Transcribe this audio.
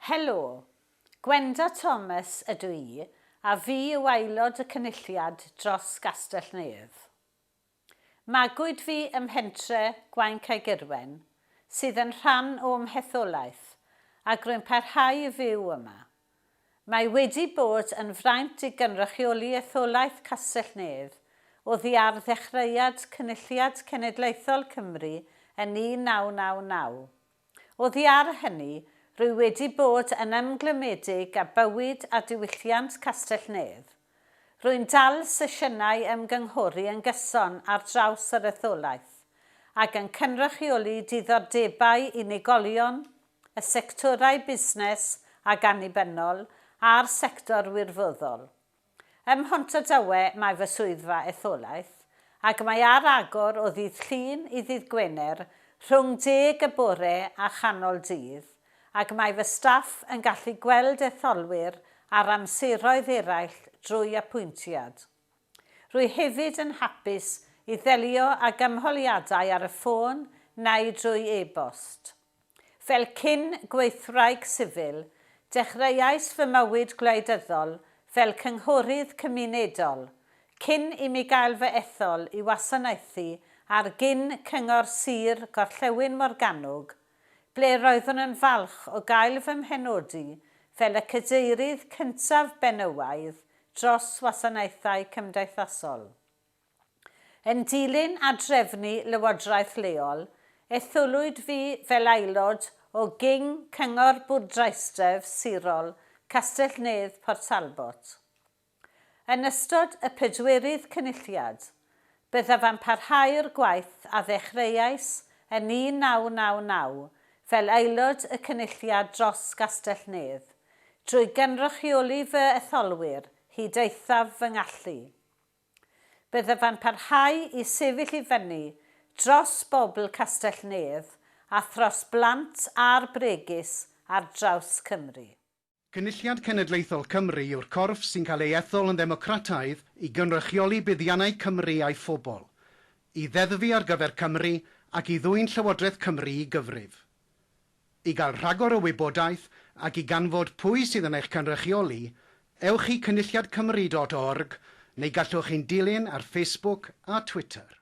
Helo! Gwenda Thomas ydw i, a fi yw Aelod y Cynulliad dros Gastell-nedd. Magwyd fi ym mhentre Gwaun Caegirwen, sydd yn rhan o'm hetholaeth, ac rwy'n parhau i fyw yma. Mae wedi bod yn fraint i gynrychioli etholaeth Castell-nedd oddi ar ddechreuad Cynulliad Cenedlaethol Cymru yn 1999. Oddi ar hynny, rwy wedi bod yn ymglymedig â bywyd a diwylliant Castell-nedd. Rwy'n dal sesiynau ymgynghori yn gyson ar draws yr etholaeth, ac yn cynrychioli diddordebau unigolion, y sectorau busnes ac annibynnol, a'r sector wirfoddol. Ym Mhontardawe mae fy swyddfa etholaeth, ac mae ar agor o ddydd Llun i ddydd Gwener rhwng deg y bore a chanol dydd, ac mae fy staff yn gallu gweld etholwyr ar amseroedd eraill drwy apwyntiad. Rwy hefyd yn hapus i ddelio ag ymholiadau ar y ffôn neu drwy e-bost. Fel cyn gweithwraig sifil, dechreuais fy mywyd gwleidyddol fel cynghorydd cymunedol, cyn i mi gael fy ethol i wasanaethu ar gyn Cyngor Sir Gorllewin Morgannwg, ble roeddwn yn falch o gael fy mhenodi fel y cadeirydd cyntaf benywaidd dros wasanaethau cymdeithasol. Yn dilyn adrefnu lywodraeth leol, etholwyd fi fel aelod o gyng Cyngor Bwrdeistref Sirol Castell-nedd Port Talbot. Yn ystod y pedwerydd Cynulliad, byddaf yn parhau'r gwaith a ddechreuais yn 1999 fel Aelod y Cynulliad dros Gastell-nedd, drwy gynrychioli fy etholwyr hyd eithaf fy ngallu. Byddaf yn parhau i sefyll i fyny dros bobl Castell-nedd a thros blant a'r bregus ar draws Cymru. Cynulliad Cenedlaethol Cymru yw'r corff sy'n cael ei ethol yn ddemocrataidd i gynrychioli buddiannau Cymru a'i phobl, i ddeddfu ar gyfer Cymru ac i ddwyn Llywodraeth Cymru i gyfrif. I gael rhagor o wybodaeth ac i ganfod pwy sydd yn eich cynrychioli, ewch i cynulliadcymru dot org neu gallwch ein dilyn ar Facebook a Twitter.